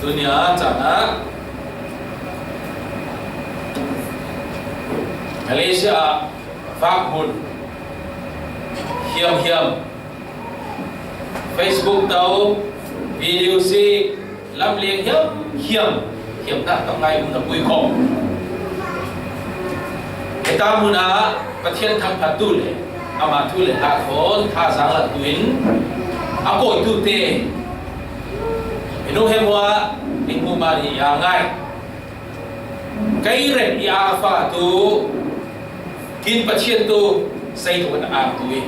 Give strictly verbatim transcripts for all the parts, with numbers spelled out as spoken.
Tunia caan ah Malaysia ah vak hmun hiamhiam, Facebook tau, video si, lamleng hiamhiam, hiamnak tawh ngai um na pui khawh. Heta hmun ah Pathian thangphattu le amah thu le hla thawn thazaang laktu in a kawitute, minung hemua, ning hmuma nih i a ngai. Kei rem i a fatu, kin Pathian tu, zei tu kan a tu i.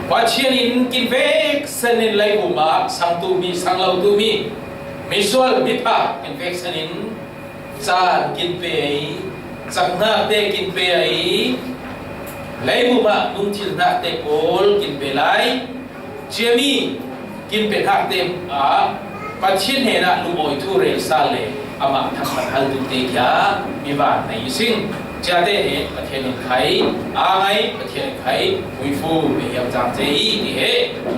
Pathian in kin vek sen in leivum ah sang tu mi, sang lo tu mi, misual mipha kin vek sen in caan kin pe i, caknak te kin pe i, leivum ah nungthil hnak te pawl kin pe lai. Ciami kin pe hnak te ah Pathian hnenah lungawi thu relsa le amah thangphat haltu te kia mi van nei i sing. Ciate he Pathian in khai, a ngai Pathian in khai, huifu me hiam cang ce i ti he,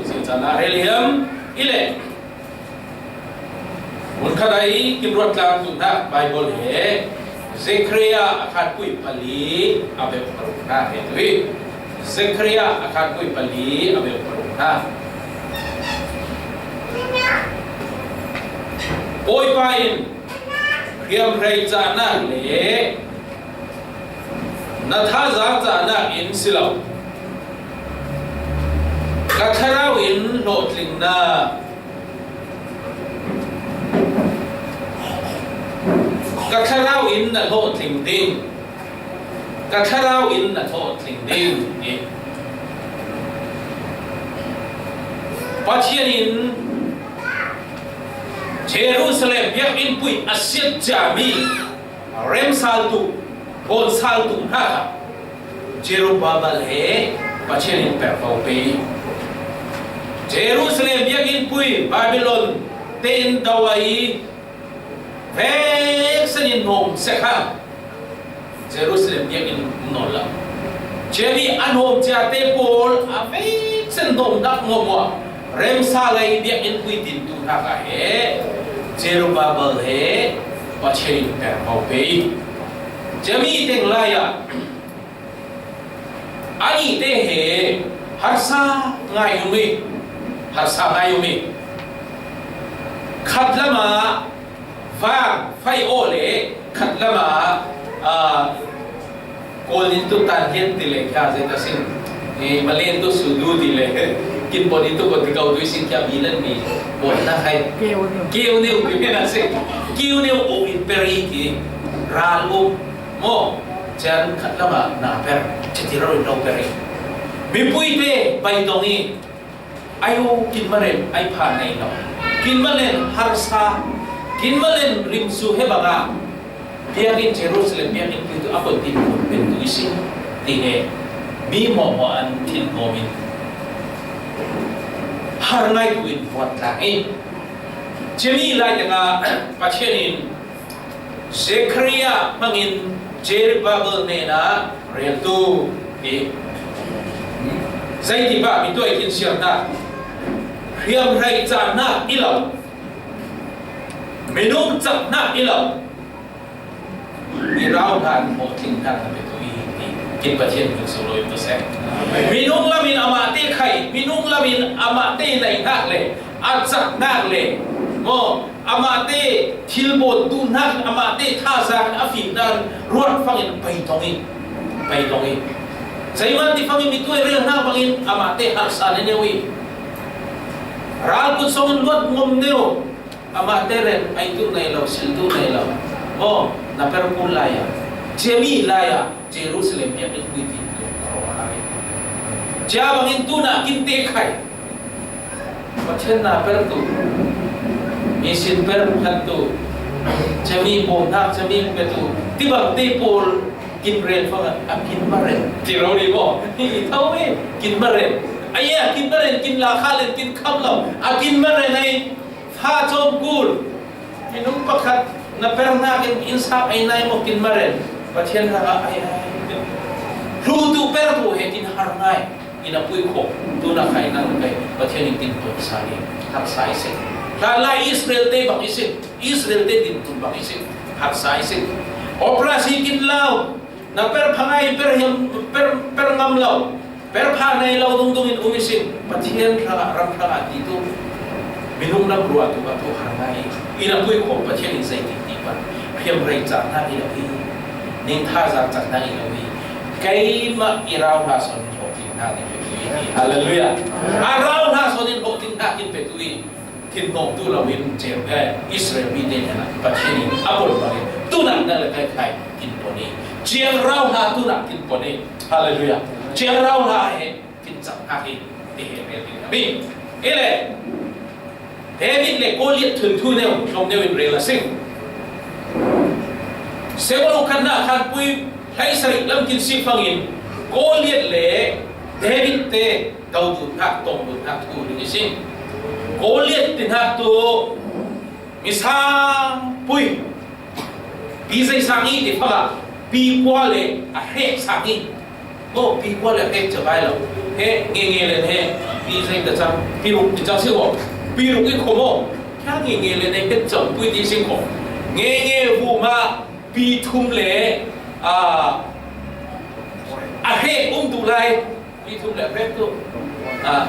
zia caan ah rel hiam i le. Mun khat ai kin ruat tlang tu hnak Bible he Zechariah a khanpui pali a beuh paruk hna he tu i. Zechariah a khanpui pali a beuh paruk hna. Bawipa in hriamhrei cahnak le na thazaang cahnak in si lo, ka thlarau in hlawhtling na, ka thlarau in na hlawhtling ding, ka thlarau in na hlawhtling ding, ti. Pathian in Jerusalem biakinn pui a siat ciami remsal tu, bawnsal tu hna kha Zerubbabel he Pathian in pervo pe i, Jerusalem biakinn pui Babylon tein do a i, veksen in nawm sek hang Jerusalem biakinn um nawn lo. Ciami a nawm ciate pawl a veksen nawmnak ngawm uh ah remsal a i biakinn pui tintu hna kha he Zerubbabel he Pathian in pervo pe i, ciami teng lai ah a nih te he harsa ngai um i, harsa ngai um i, khat lam ah vang fai aw le khat lam ah, aa, Kawl in tu tan hian ti le kha zei ta sin, eh, Malay in tu sudu ti le, kin pon in tu pon ti kau tu i sin kha mi lan mi pon na khai. Keu neu. Keu neu pi pe na se. Keu neu o in peri ki ral o. Mo, cian khat lam ah na per, citi ro in lo per i. Mipui te bai dong i, ai u kin maren, ai pha nei lo. Kin maren harsa, kin maren rimsu he bang a. Biakinn Jerusalem, biakinn pui tu a kon tin kun pen tu i si. Ti he, mi mawmaw an thin ngawm in. Har ngai tu in vuat tlang i. Cimi lai tengah Pathian in Zechariah hmangin Zerubbabel hnenah rel tu i. Zeiti pah mi tuai kin siar hna, hriamhrei cahnak i lo, minung cahnak i lo, i rau hna, hmuh tling hna na pe tu i, ti kin Pathian hming su lo in tu seh. Minung lamin amah te khai, minung lamin amah te naihnak le a cahnak le maw, amah te thilbawn duhnak, amah te thazaang a fimnak ruat fangin beidong i, beidong i. Zeiman ti fangin mi tuai rel hna fangin amah te harsa ne neu i. Ral kut song in luat ngom neu. Amah te ren ai tu nei lo, sil tu nei lo. Maw, na per kul lai a. Ciami lai a. Jerusalem biakinn pui tin tu kho a hai. Cia bangin tu na kin te khai. Pathian na per tu, mi sin per khat tu, cami bawmhnak cami pe tu, ti bang te pawl kin rel fang a, a kin maren. Ti ro ni maw? Hi i tho i, kin maren. A ia, kin maren, kin la kha len, kin kham lo. A kin maren ai, fa cawm kul. Minung pakhat na pernak in inn sak ei nai maw kin maren. Pathian hnakah ai ai. Hlu tu per tu he kin har ngai. Inn a pui khawh. Tu na khai nang kai. Pathian in kin ton sa ni. Haksa i sek. Hlanlai Israel te bang i sin, Israel te din tun bang i sin, harsa i sin. Operasi kit lo, na per pha ngai, per hiam, per, per ngam lo, per pha nai lo dungdung in um i sin. Pathian hrangah, ram hrangah ti tu, minung lam ruah tu ka tu har ngai. I na pui khawm Pathian in zei ti ti pan. Phiam rei cah hna i lo hi. Ning tha zak cah hna i lo hi. Keimah i rau hna sawn in hawh ding hna kin pe tu i. Hallelujah. A rau hna sawn in hawh ding hna kin pe tu i. Thin hnawh tu lo in ciang, eh, Israel mi te hnenah Pathian in a pon bangin tunah na le kai khai kin pon i. Ciang rau hna tunah kin pon i. Hallelujah. Ciang rau hna he kin cang hna hi ti he rel ding a mi. I le David le Goliath thun thu neu, hlawm neu in rel a sing. Samuel khatna khanpui hleisarih lam kin si fangin Goliath le David te do duh hnak, tong duh hnak thu ding i si. Goliath ti hnak tu mi sangpui, pi zei sang i ti fangah pi kua le a hrek sang i. Maw, pi kua le a hrek ca bai lo. He, nge nge le he, pi zei ta cang, pi ruk ti cang si maw. Pi ruk i kho maw. Kha nge nge le he, he cang pui ti si kho. Nge nge vu ma, pi thum le, a, a hrek um duh lai. Pi thum le a hrek tu. A,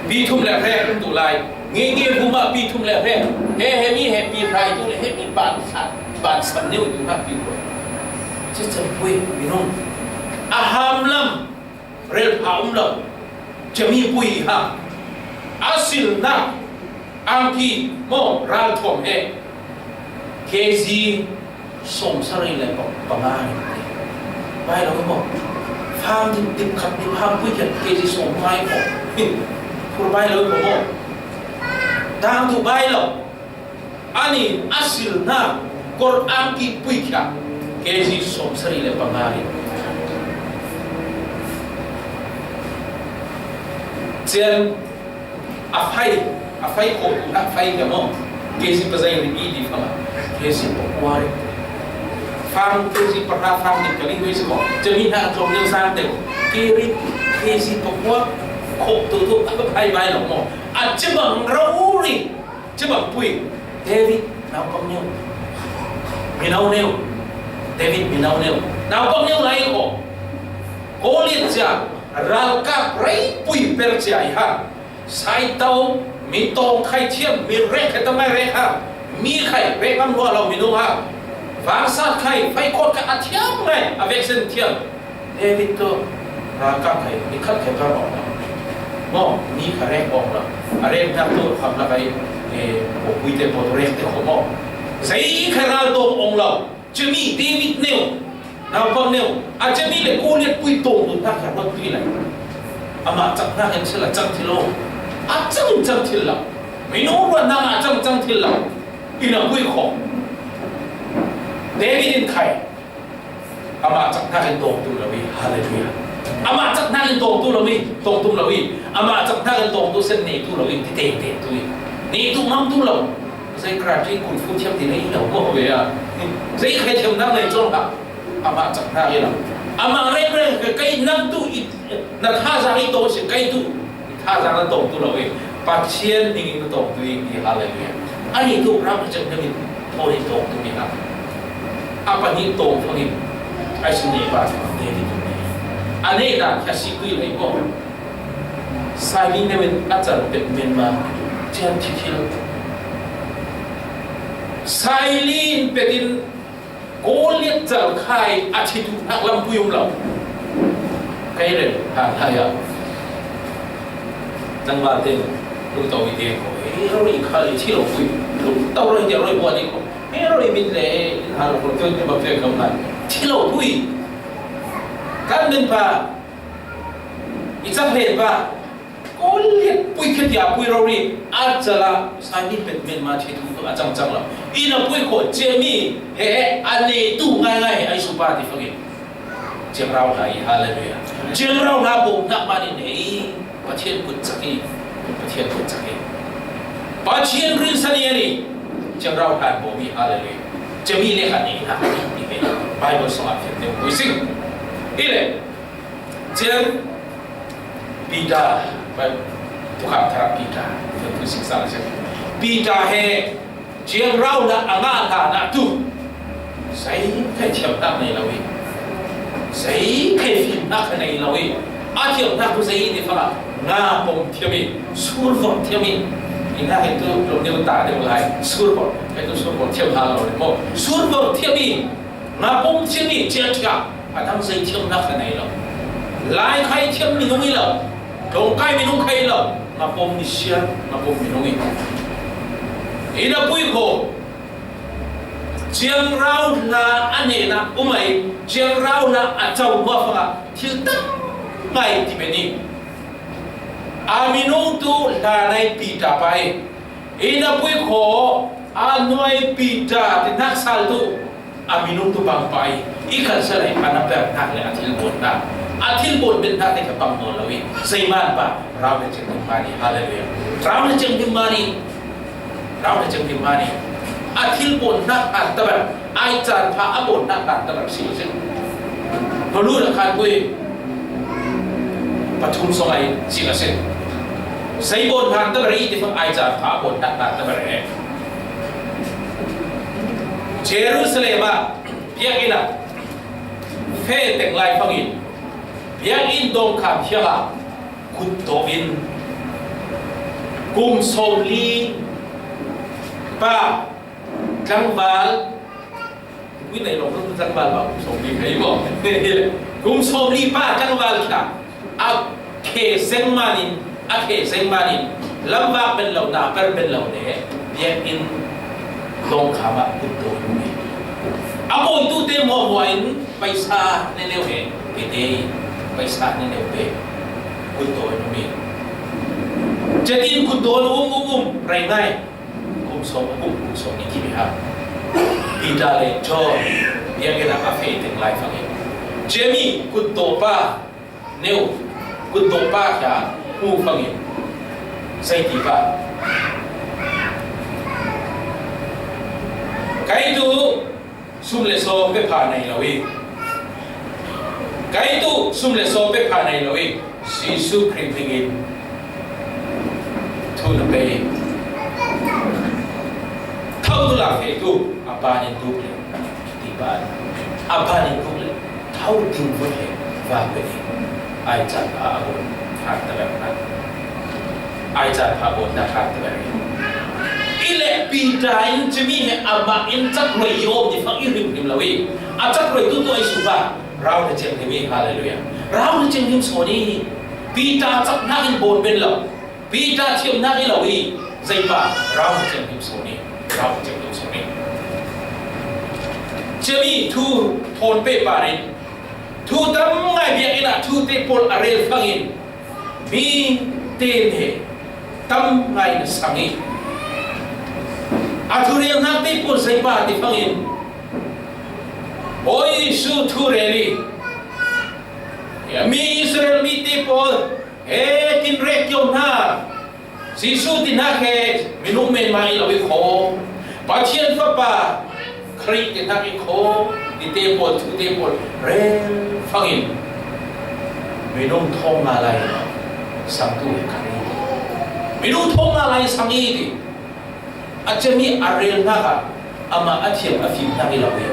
pi thum le a hrek um duh lai. Nge nge bu mah pi thum le a hrek. He, he mi he pi hrai tu le he mi ban sa, ban sam neu tu ha pi ko. Ci cang pui minung. A ham lam rel pha um lo. Cami pui ha. A silnak angki maw ralthuam he. K G sawm sarih le panga rih. Bai lo maw? Fang dip, dip khat dip ham pui khat K G sawm ngai ko. Phur bai lo ko maw? Dang tu bai lo. Ani a silnak kor angki pui khat K G sawm sarih le panga rih. Cian a fai, a fai khawh tu hnak fai ka maw? K G pazai rih i ti fang a. K G pakua rih. Fang K G pahra fang nih ka ling wei si maw? Cami hna tlawm deuh sang deuh. K G, K G pakua khawh tu tu a ka phai bai lo maw? A cibang rau rih. Cibang pui. David naupang neu. Mino neu. David mino neu. Naupang neu lai khawh. Goliath cia ralkap rei pui per cia i ha. Saito, mi tawng khai thiam, mi rek he tamai rek ha, mi khai rek ngam lua lo minung ha. Vangsat khai, fai khawt khai a thiam ngai, a veksen thiam. David tu, ralkap khai, mi khat khai par awng lo. Maw, mi kha rek awng lo. A rek nak tu, kham lak ai, eh, pawpui te pawt rek te kho maw. Zei khai ral tawng awng lo. Cumi David neu, naupang neu, a cumi le Goliath pui tawng tu hnak kha ruat tui lai. Amah cak hnak in sila cang thil lo. A cang cang thil lo. Minung ruat hnak a cang cang thil lo. Ina pui kho. David in khai. Amah cak hnak in tawng tu lo i. Hallelujah. Amah cak hnak in tawng tu lo i. Tawng tu lo i. Amah cak hnak in tawng tu sen ne tu lo i. Ti teng teng tu i. Ne tu ngam tu lo. Zei karate kung fu thiam ti nei lo maw ve a. Zei khai thiam nak nei cawng ha. Amah cak hna i lo. Amah reng reng ka kei nak tu i na tha zang i tawng si kei tu. I tha zang na tawng tu lo i. Pathian ning in na tawng tu i, i hallelujah. Ani tu ram ka cem na min thaw ni tawng tu mi ha. A pa ni tawng fang in. Ai si nei pa tu nei ni tu nei. A nei na kha si tu i lei maw. Saili ne min a cal pet men ma. Cian thi thil. Saili in petin Goliath cal khai a thi tu hnak lam pui um lo. Kai ren ha ha ya. Tangval te lungto i te ko. Eh, roi kha le thi lo pui. Lungto roi te roi bua ni ko. Eh, roi min le in ha lo ko tu te ba pe kam na. Thi lo pui. Kan men pa. I cak len pa. Goliath pui khetia pui rori a cala sani pet men ma thi tu a cang cang lo. I na pui kho cemi he a ne tu ngai ngai ai su pa ti fangin. Ciang rau hna i hallelujah. Ciang rau hna bo hnak mani nei Pathian kut cak i. Pathian kut cak i. Pathian rin sani ani. Ciang rau hna bo mi hallelujah. Cemi le kha nei hna i he Bible song a thiam te pui sing. I le. Cian Peter, Bai-, Khamthar Peter, tu sik sal se. Peter he ciangrau na a ngah hna na tu. Zei khai thiam tak nei lo i. Zei khai fim nak nei lo i. A thiam nak tu zei ni fa nga pom thiam i. Sur vom thiam i. Ina he tu lo neu ta deu lai. Sur vom. He tu sur vom thiam ha lo le mo. Sur vom thiam i. Nga pom thiam i chia chia. A dang zei thiam nak kha nei lo. Lai khai thiam minung i lo. Dong kai minung khai lo. Nga pom ni sia, nga pom minung i. Ina pui ko. Ciangrau na a ne na umai. Ciangrau na a cau ma fa nga. Thil tam ngai ti me ni. A minung tu la nai pi ta pai. Ina pui ko. A nuai pi ta ti nak sal tu. A minung tu pang pai, i kal sa lai, a na per nak le a thil bon nak. A thil bon ben nak te ka pang no lo i. Zei man pa, rau le ceng dim mani, hallelujah. Rau le ceng dim mani. Rau le ceng dim mani. A thil bon nak a tabar, ai chan pa a bon nak a tabar si lo ceng. Palu la khan kui. Pathum song ai si lo ceng. Zei bon nak tabar i, ti fang ai chan pa a bon nak a tabar e. Jerusalem ah biakinn ah feh teng lai fangin biakinn dawngkham hiang ah kut tawh in kum sawmli pa tlangval, ui nei lawng tlangval pa kum sawmli kha i maw? Kum sawmli pa tlangval kha a khe seng manin, a khe seng manin, lamvak ben lo, na per ben lo le, biakinn dawngkham ah kut tawh in um i. A kawitute hmuahhmuah in paisa ne neu he, pete i, paisa ne neu pe, kut tawh in um i. Cetin kut tawh in um, um, um, rei ngai. Kum sawm, kum, kum sawm ni kim i ha. Peter le John, biakinn ah a feh teng lai fangin. Jemi kut tawh pa, neu, kut tawh pa kha, pu fangin. Zei ti pa. Kai tu, sum le saw pe pha nei lo i. Kai tu, sum le saw pe pha nei lo i. Jesu Khrih hmingin. Thu na pe i. Tho tu la fe tu, a pa nin tu le. Ti pa. A pa nin tu le. Tho ding vo he va pe ni. Ai chan pha a bon hak ta bek na. Ai chan pha bon na hak ta bek ni. I le Peter in cimi he ama in chak roi i om ni fang i rim rim lo i. A chak roi tu tu ai su ba. Rau na cheng ni mi, hallelujah. Rau na cheng nim so ni. Peter chak na in bon ben lo. Peter thiamnak i lo i, zei pa, rau na cem him so ni, rau na cem him so ni. Cemi thu thawn peh parin, thu tam ngai biakinn ah thu te pawl a rel fangin, mi te ne tam ngai na sang i. A thu relnak te pawl zei pa ti fangin, Bawi Jesuh thu rel i, mi Israel mi te pawl, he kin rek kio hna, Jesuh ti hnak he minung men mah i lo i kho, Pathian Fapa Khrih ti hnak i kho, ti te pawl, thu te pawl rel fangin, minung thawng nga lai sang tu he khan i ti. Minung thawng nga lai sang i ti. A cem i a rel hnak ah amah a thiam a fim hnak i lo i.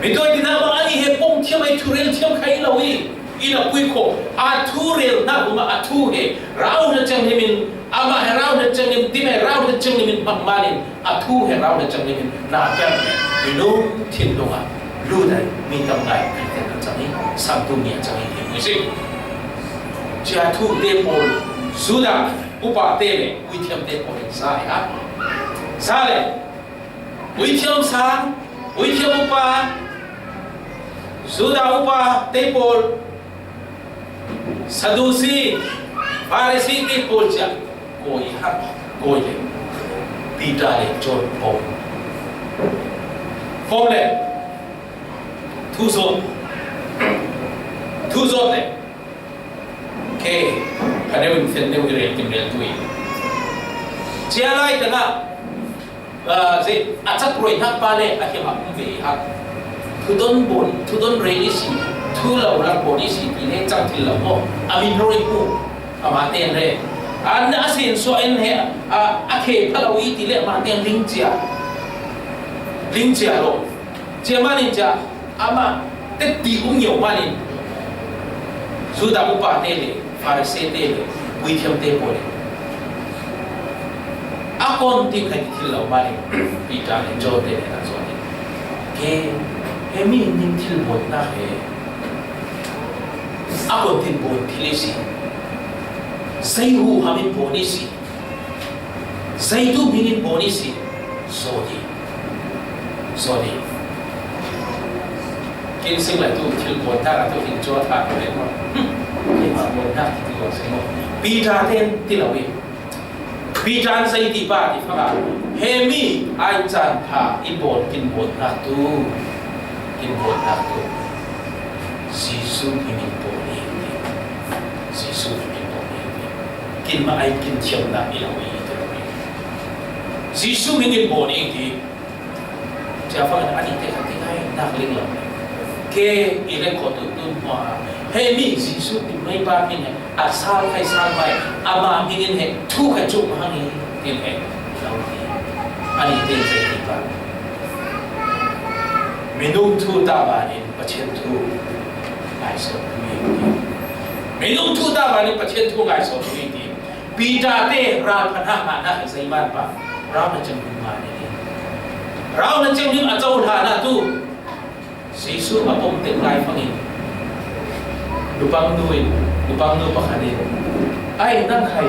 Mituai tinak bang ani he pawng thiam ai thu rel thiam kha i lo i. I na pui kho a thu rel hnak um ah a thu he rau na cang him in, amah he rau na cang him, tim he rau na cang him in bak man in a thu he rau na cang him in na kan minung thinlung ah lut ai mi tam ngai Khristian a cang i, sang tu mi a cang i thiam i si. Cia thu te pawl Judah upa te le puithiam te pawl in sa ai ha. Sa le puithiam sang, puithiam upa, Judah upa te pawl, Sadusi, Farisi te pawl cia koi ha, koi le Peter le John pom. Pom le thu zawt, thu zawt le Ke, ka neu in fel neu i rel kim rel tu i. Cia lai tengah, ah, zei, a cak roi hnak pa le a hiam a um ve i hak. Thudon bon, thudon rel i si, thu lo lak bon i si ti le cang thil lo maw. A min roi pu. Amah ten le, an a sin suah in he, a, a khe pha lo i ti le amah ten ling cia. Ling cia lo. Cia manin cia, amah tetti um ngeu manin. Judah upate le, Pharisee te le, puithiamte pawl le. A kon ti khai thil lo manin, Peter le John te le na John le. Ke, he mi ning thil bawlnak he. A kon tin bawl thil i si. Zei huham in bawl i si. Zeitu hming in bawl i si. Saw dih. Saw dih. Kin sing lai tu thil bawl ta la tu hin cua ta ko le ko. Hmm. Kin ma bawl ta ti tu sing ko. Peter ten ti lo i. Peter in zei ti pa ti fanga. He mi ai caan pha i bawl kin bawlnak tu. Kin bawlnak tu. Jesuh hming in bawl i ti. Jesuh hming in bawl i ti. Kin ma ai kin thiamnak i lo i ti lo i. Jesuh hming in bawl i ti. Cia fang an i te khat ti ngai nak ling lo. Ke i le ko tu tun hua. He mi Jesuh ti mai pa hming he. A sal khai sal mai. Ama hming in he thu khai cuk hang i. Tin he. Lo ti. An i te zei ti pa. Minung thu ta ba ni Pathian thu. Ngai so mi. Minung thu ta ba ni Pathian thu ngai so mi ti. Peter te ral phan hak ngahnak hi zeiman pa. Rau na cem him ngah ni. Rau na cem him a co hlan ah tu. Jesuh a pom tek lai fangin. Nupang nu in, nupang nu pakhat in. Ai, nang khai.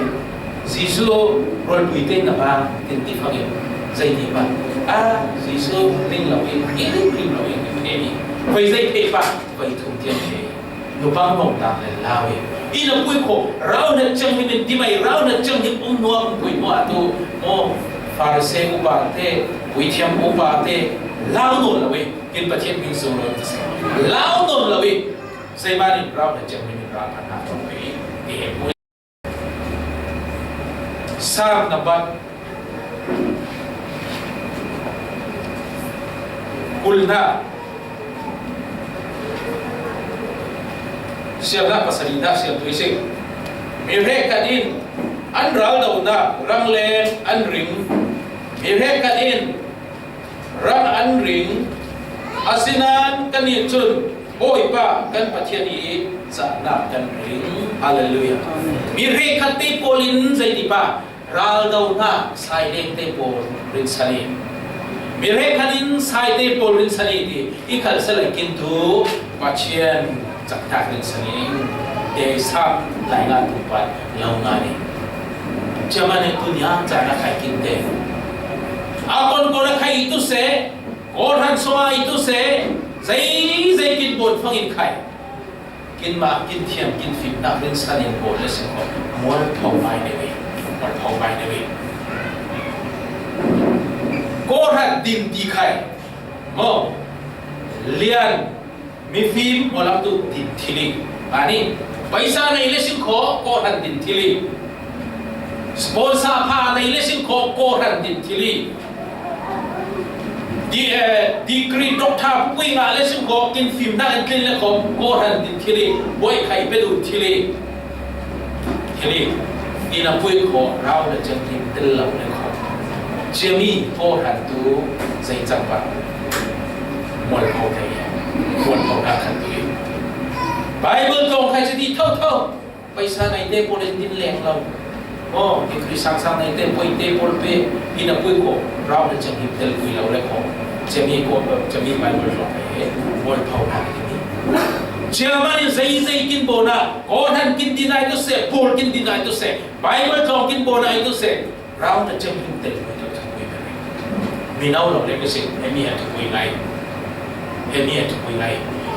Jesuh rualpui te na ba, tin ti fangin. Zei ti pa. A, Jesuh ring lo in, i ring ring lo in, i ring. Vai zei te pa, vai thum tiang te. Nupang nong tang le lau i. I na pui ko, rau na cang him in ti mai, rau na cang him um nuam pui mo atu. Mo, Pharisee upa te, puithiam upa te, lau no lo i. Kin Pathian min so lo i. Lau no lo i. Sei manin rau na cang him in rau na na lo i. Ti he pui. Psalm number kulna. Sialnak pasarihnak sial tu i si. Mi hrekkhat in an raldohnak rangleng an ring. Mi hrekkhat in rang an ring. Asinain kannih cun Bawipa kan Pathian i cahnak kan ring. Hallelujah. Amen. Mi hrekkhat te pawl in zei ti pa, raldohnak saileng te pawl rinsan i. Mi hrekkhat in sai te pawl rinsan i ti, i khalsa lai kin tu Pathian cahnak rinsan i. Te sam lai nga tu pat lo nga ni. Cia mah ne tu nia cahnak khai kin te. A kon kon a khai i tu se, Kawhhran sungah i tu se, zei zei kin bawl fangin khai. Kin mah, kin thiam, kin fimnak rinsan in bawl le sing kho. Mual pho pai ne ve. Mual pho pai ne ve. Kawhhran din ti khai. Mo. Lian. Mifim awlam tu din thili. Ani, paisa nei le sing kho, kawhhran din thili. Sponsor pha nei le sing kho, kawhhran din thili. Di, eh, degree doctor pui ngah le sing kho, kin fim nak en tlin le kho, kawhhran din thili. Buai khai pe du thili. Thili, inn a pui kho, rau le ciang him tel lo le kho. Ciami kawhhran tu zei cang pah. Mual kho thei, mual kho nak khan tu. Bible tong khai citi tho tho. Paisa nei te pol in din leng lo. Oh, degree sang sang nei te poi te pol pe, inn a pui kho, rau le ciang him tel pui lo le kho. Ciami kho, ciami Bible tong khai he, mual kho nak. Ciaman in zei zei kin bawl na, kawhhran kin din ai tu se, pawl kin din ai tu se, Bible tong kin bawl ai tu se, rau na cem him tel mai tu cem mai tel. Mi nau lo le ka sin, hemi a tu pui ngai. Hemi a tu pui ngai.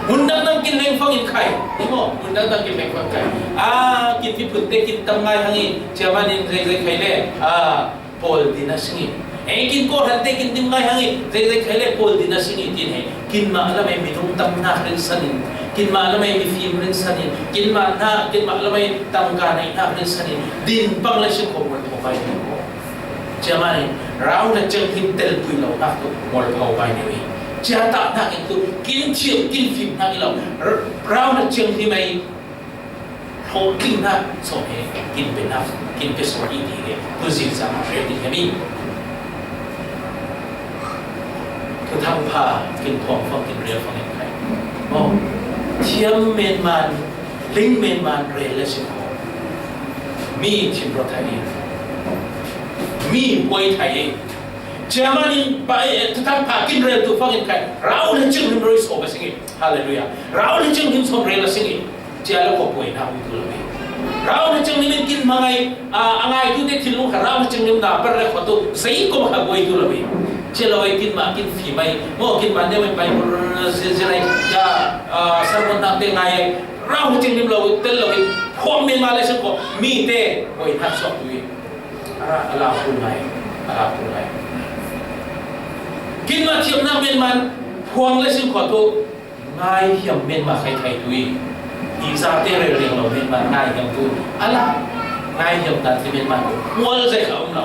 Hun dang dang kin leng fang in khai. Ni mo, hun dang dang kin leng fang khai. A, kin pi phun te kin tam ngai hang i, ciaman in zei zei khai le. A, pawl din a sing i. Ei kin kawhhran te kin din ngai hang i, zei zei khai le pawl din a sing i tin he. Kin mah lam ei minung tamnak rinsan in, kin mah lam ei mifim rinsan in, kin mah na, kin mah lam ei tangka neihnak rinsan in, din pang le sing kho mual pho pai ni ko. Ciaman in, rau na ciang him tel pui lo nak tu, mual pho pai ni. Cia tahnak in tu, kin thiam, kin fimnak i lo. Rau na ciang him ei, Kho ding na so he kin pe na, kin pe so i ti he tu zin sa ma he ti he mi. Thuthang pha kin thawng fang kin rel fang in khai. Mo thiam men man, ling men man rel le sin kho. Mi thim ro thai in. Mi poi thai in. Chairman in pa e thuthang pha kin rel tu fang in khai. Rau le ching lim roi so ba sing in. Hallelujah. Rau le ching lim so rel la sing in. Cia lo ko poi na ui tu lo mi. Rau na chang ni min kin mangai, a, angai tu te thil lu kha rau na chang ni na per le ko tu sei ko kha poi tu lo mi. Cia lo ai kin ma kin fi mai. Mo kin ma ne mai pai mo se se lai. Ya, a, sermon na te ngai. Rau na chang ni lo tel lo mi. Khom me ma le se ko mi te poi na sok tu mi. Ara ala pu ngai. Ala pu ngai. Kin ma thiam na men man. Phuang le sin ko tu. Ngai hiam men ma khai khai tu i. I za te rel reng lo men ma ngai hiam tu. Ala ngai hiam ta ti men ma tu. Mual zai kha um lo.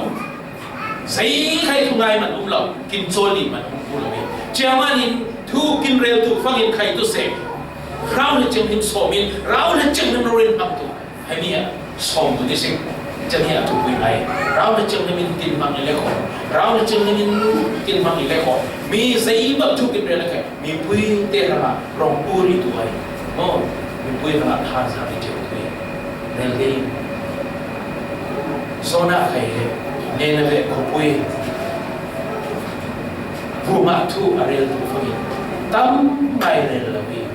Zai khai tu ngai man um lo. Kin chol li man um tu lo i. Chairman in thu kin rel tu fang in khai tu se. Rau le cheng him som in. Rau le cheng him ro rin ham tu. Hemi a som tu ni sing. Chemi a tu pui mai. Rau na cheng ni min tin mang ni le ko. Rau na cheng ni min tin mang ni le ko. Mi sei bak tu kin re le kai. Mi pui te na ma rong puri tu ai. Mo. Mi pui na ma tha za ni cheng tu ai. Rel dei. Zona kai le. Ne na ve ko pui. Pu ma tu a rel tu fo ni. Tam mai rel la wi.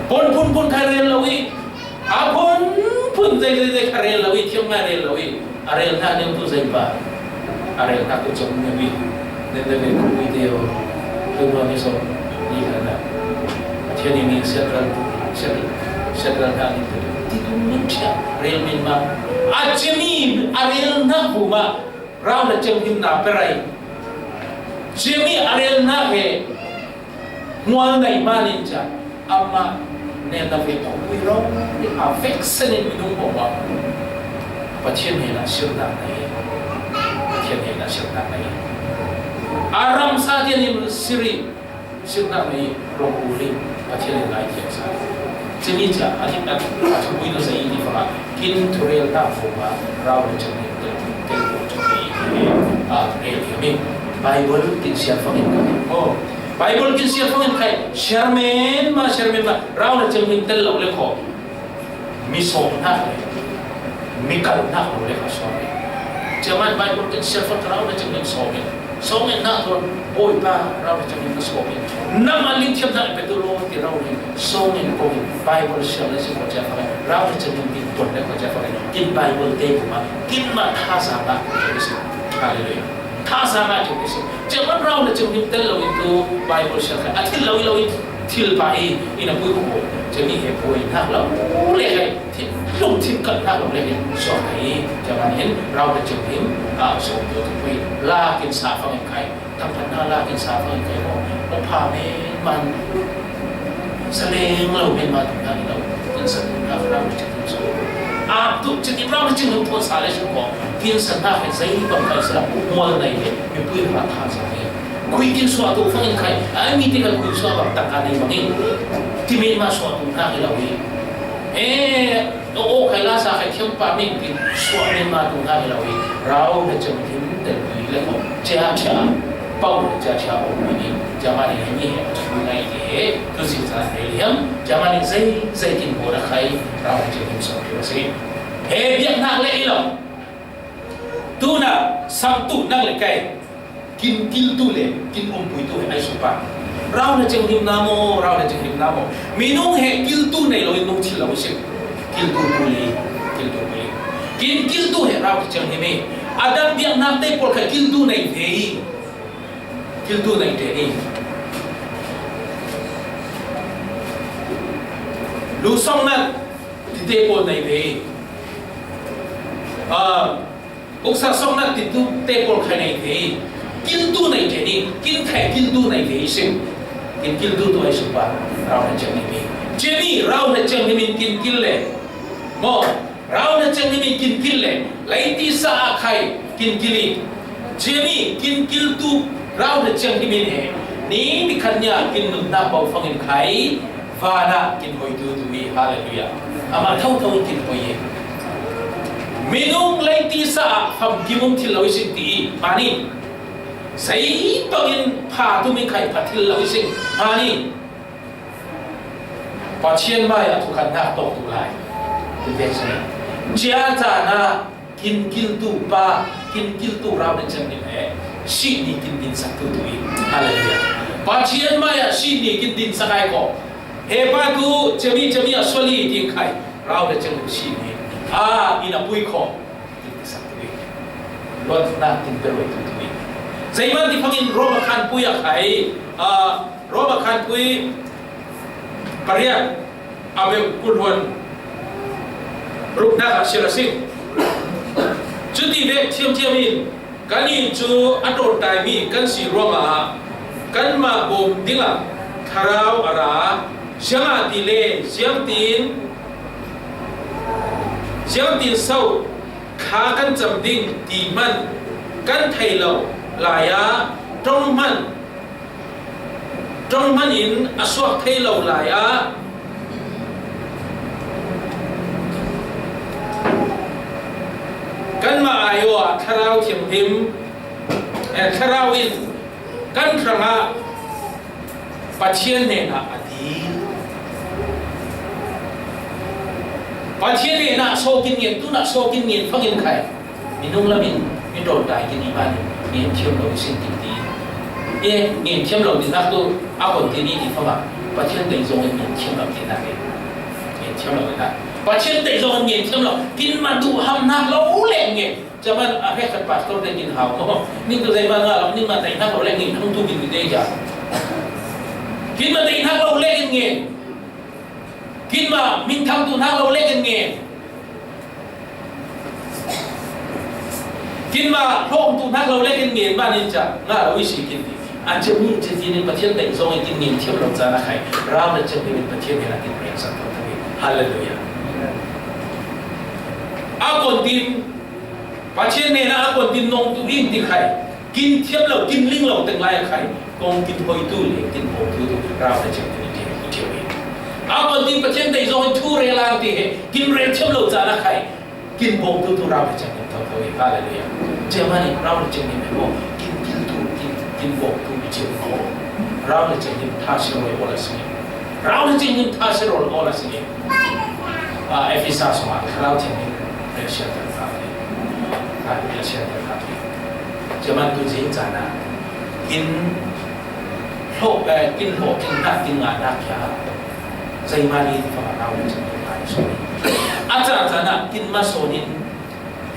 Pon pun pun kai rel la wi. A phun phun zai zai zai kha rel lo i, thiam ngai rel lo i. A rel na neu tu zai ba. A rel na tu chom neu i. Nen da ve ku i deo. Tu no ni so. Ni la na. A thiam ni ni set ral tu. Set, set ral na ni tu. Ti tu ni chia. Rel min ma. A chemi a rel na bu ma. Rau na cheng him na perai. Chemi a rel na he. Mual nai manin cha ama nen na ve ko pui ro ni a vek senin minung bo ba. Pathian he na sir na nai. Pathian he na sir na nai. Aram sa dia ni siri sir na nai ro ku ri Pathian he nai thiam sa. Chini cha a ni a thu pui no sa i ni fa kin thurel ta fo ba rau ni chang ni tel tel ko chang ni a rel mi Bible kin sian fa ni ko. Bible kin sian fangin khai, chairman ma, chairman ma, rau na cheng min tel lo le kho. Mi som na le, mi kal na lo le kho som. Chairman Bible kin sian fang rau na cheng min som. Som na to, boi pa, rau na cheng min som. Na ma ling thiam na pe tu lo ti rau ni, som ko Bible sian le si ko cha fang, rau na cheng min pon le ko cha fang, kin Bible te ma, kin ma tha sa ba ko si. Hallelujah. Tha sa ngai chuk si. Chairman rau na chim him tel lo in tu Bible sian khai. A thil lo i lo i thil pa i, i na pui ko. Chemi he pui na lo le khai. Thil lung thil kan na lo le khai. So khai. Chairman hin rau na chim him. A so tu tu pui. La kin sa fang khai. Tam pan na la kin sa fang khai mo. Mo pa me man. Sa leng lo men ma tu na lo. Kin sa na rau na chim him so. A tu chim him rau na chim him tu sa le su ko. Kin sa na khai zai bang khai sa. Mual nai le. Mi pui ma tha sa le. Kui kin suah tu fangin khai, ai mi te kan kui suah bang tangka nei bangin. Timin ma suah tu hna hi lo hi. Eh, o o khai la sa khai thiam pa min kin suah min ma tu hna hi lo hi. Rau na chang him tel pui le ko. Chia chia. Pau chia chia o mi ni. Jamani ni he, tu ngai ni he. Tu sin sa he liam. Jamani zai zai kin bo na khai. Rau na chang him suah tu si. He biak nak le i lo. Tu na, sam tu nak le kai. Kin kil tu le, kin um pui tu he ai su pa. Rau na cheng him na mo, rau na cheng him na mo. Minung he kil tu nei lo, nung chil lo sim. Kil tu tu li, kil tu tu li. Kin kil tu he rau na cheng him he. Adam biak nak te pol khai kil tu nei ve. Kil tu nei te ni. Lu song na, ti te pol nei ve. Ah, Uksa song na ti tu te pol khai nei ve. Kil tu nei te ni, kin khai kil tu nei ve sim. Kin kil tu tu ai su pa, rau na chang ni mi. Chemi, rau na chang ni mi kin kil le. Mo, rau na chang ni mi kin kil le. Lai ti sa a khai, kin kil i. Chemi, kin kil tu, rau na chang ni mi he. Ni mi khan nia, kin nun na pau fangin khai. Vana kin hoi tu tu mi. Hallelujah. Amah thotho in kin poi hi. Minung lei tisa ah famkim um thil lo i sin ti i, mani. Zei bangin pha tum in khai pha thil lo i sin, mani. Pathian mai ah thukhatnak tawk duh lai. Kin vek sung. Cia caan ah kin kiltu pa, kin kiltu Rau le Cem nih he sihni kin dinsak tu tu i. Hallelujah. Pathian mai ah sihni kin dinsak ai ko. He pa tu, cemi, cemi a sual i ti khai. Rau le Cem nih sihni. A, inn a pui ko. Kin dinsak tu i. Luatnak kin pe roi tu tu i. Zeiman ti phangin Roma khanpui a khai. A, Roma khanpui pariat a beuh kulhuan ruknak ah siar a si. Cuti vek thiamthiam in kan inn cu a ṭawntaimi kan si ruangah kanmah bawm dingah thlarau a ra, ziangahtile ziangtin, ziangtin so kha kan cam ding ti hmanh kan thei lo lai ah ṭong hmanh ṭong hmanh in a suak thei lo lai ah, kanmah aiawh ah Thlarau Thianghlim, eh, Thlarau in kan hrangah Pathian hnenah a dil. Pathian hnenah sawk in ngen, tunah sawk in ngen fangin khai. Minung lamin, mi ṭawntai kin i ban in, ngen thiam lo i sin kin ti. E, ngen thiam lo dinnak tu, a kon ti ni ti fama. Pathian tei zong in ngen thiam lo dinnak e. Ngen thiam lo dinnak. Pathian tei zong in ngen thiam lo. Kin ma duh hamnak lo le ngen. Caman a hek khat pastor te kin hau ko. Ning tu zei ma nga lo, ning ma tei nak lo le ngen hang tu kin mi te ja. Kin ma tei nak lo le ngen. Kin ma min thang tu nak lo le ngen. Kin ma hlawm tu nak lo le kin ngen ban in ca nga lo i si kin ti. A cemi ceti nin Pathian tei zong i kin ngen thiam lo ca na khai. Rau na cemi nin Pathian hnenah kin reng sak tho tho i. Hallelujah. A kon tin Pathian hnenah a kon tin nong tu in ti khai. Kin thiam lo, kin ling lo teng lai a khai. Kong kin hoi tu le, kin hoi tu tu. Rau na cemi nin ti kin thiam i. A kon tin Pathian tei zong in thu rel ang ti he. Kin rel thiam lo ca na khai. Kin bawk tu tu rau le cem ning thotho i, hallelujah. Cia mah nih rau le cem ning maw, kin kil tu, kin, kin bawk tu i cem maw. Rau le cem ning tha si rawl awl a si. Rau le cem ning tha si rawl awl a si. Ah, Efesa sungah thlarau cem ning rel siat ter kha. Ah, rel siat ter kha. Cia mah tu zing caan ah kin hlawh, eh, kin hlawhtling hna, kin ngah hna khi a, zeihmanh in fangah rau le cem ning ngai sawn. A caan caan ah kin ma sawn in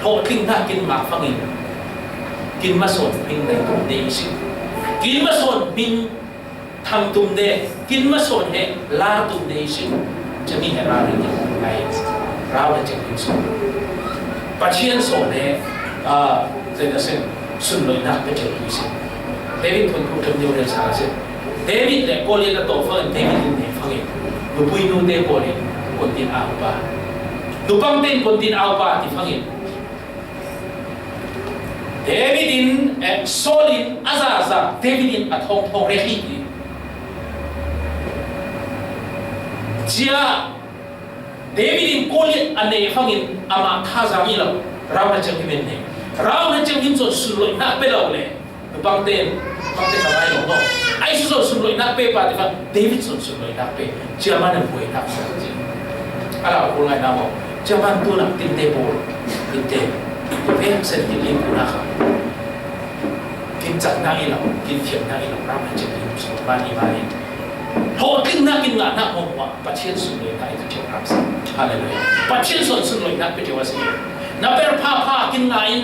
hlawhtling hna, kin ngah fangin kin ma sawn hming nei tum te i si. Kin ma sawn hming thang tum te, kin ma sawn he lar tum te i si. Cami he rau le cem ning ngai, rau le cem ning sawn. Pathian sawn he, ah, zei ka sin, sunloihnak pe cem ning i si. David phun phun cem ning rel sa ka sin. David le Goliath a tawh fangin, David in ne fangin, nupui nu te pawl in kon tin au pa, nupang te in kon tin au pa ti fangin, David in, eh, Saul in a zaza, David in a thawng thawng rek hi ti. Cia David in Goliath a ne fangin amah thazaang i lo, rau na cem hi men ne. Rau na cem hin sawn sunloihnak pe lo le. Nupang te, nupang te ka ngai lo maw. Ai su sawn sunloihnak pe pa te fa, David sawn sunloihnak pe. Cia mah nan buainak sa ci. A lau kul ngai na maw. Cia mah tu nak tin te pawl. Tin te. Pe sen tin lim ku na kha. Kin cak na i lo, kin thiam na i lo, rau na cem hin sawn mah ni mah ni. Hlawhtling na kin ngah na maw maw. Pathian sunloihnak i ka cem rau sa. Hallelujah. Pathian sawn sunloihnak pe cem a si. Na per pha pha kin ngah in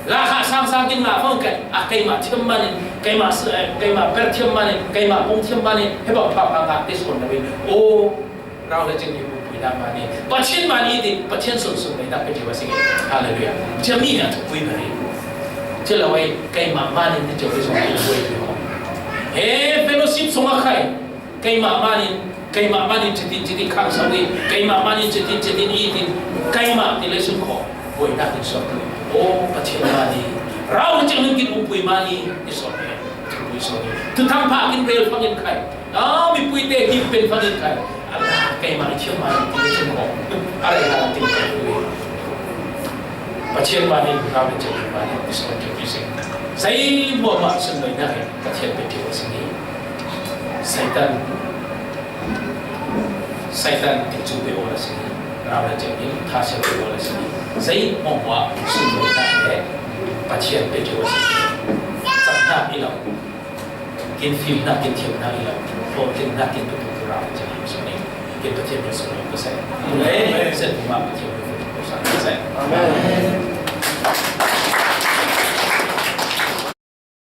Lakha sang sang kin ngah fang kei, a keimah thiam manin, keimah si, eh, keimah per thiam manin, keimah pung thiam manin, he bang pha pha ngah te sawn lo in. O, rau le cing hi mu pui dak manin. Pathian mani ti, Pathian sun sun mai dak pe ti wa sing. Hallelujah. Cia mi na tu pui mai. Cia lo ai, keimah manin ti cia pui sun pui pui. He fellowship sung a khai. Keimah manin, keimah manin citin citin khang sau i, keimah manin citin citin i tin, keimah ti le sun kho, buainak in suak tu. O, Pathian mani, rau cing hin kin umpui mani, i suak e, umpui suak e. Tu thang pha kin rel fangin khai. A, mi pui te kin pen fangin khai. Allah, Keimah i thiam mah lam ti cun maw, a rei hna lam ti ka duh. Pathian mah nih hna le cem mah nih ti sual ṭheu ti si. Zei hmuahmah sunlawinak hi Pathian pe ṭheu a si hi. Satan, Satan in cu pe awl a si hi. Rau le cem in tha sia pe awl a si hi. Zei hmuahmah sunlawinak le Pathian pe ṭheu a si hi. Cang hna i lo. Kin fim hna, kin thiam hna i lo, hlawhtling hna, kin tutu tu rau cang i suan i, kin Pathian nih sual ka sai. Amen. Sen ma Pathian nih sual ka sai. Amen.